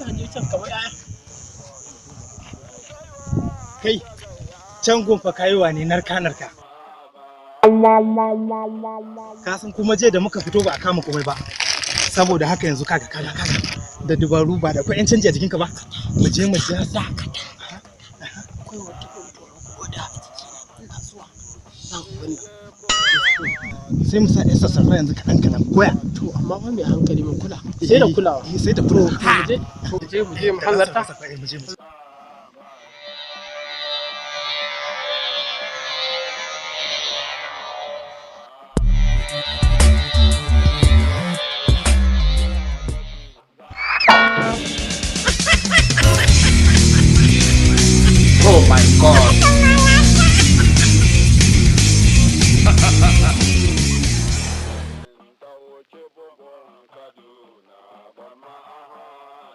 An je can kamar yaya. Kai, can gunfa kayuwa ne, narka narka. Ka san kuma jiya da muka fito ba a kama komai ba. Saboda haka yanzu kaga kaga kaga da dubaru ba da akwai yan canji a jikinka ba, mu je mu ja. Dakata, akwai wata guntuwar koda a jikina, ina zuwa zan wannan. Sai mu sa yan sassarfa yanzu kaɗan kaɗan koya. To, amma fa mai hankali, mun kula, sai da kulawa. Eh, sai da kulawa. Mu je mu je mu je mu hanzarta. Mu je mu je.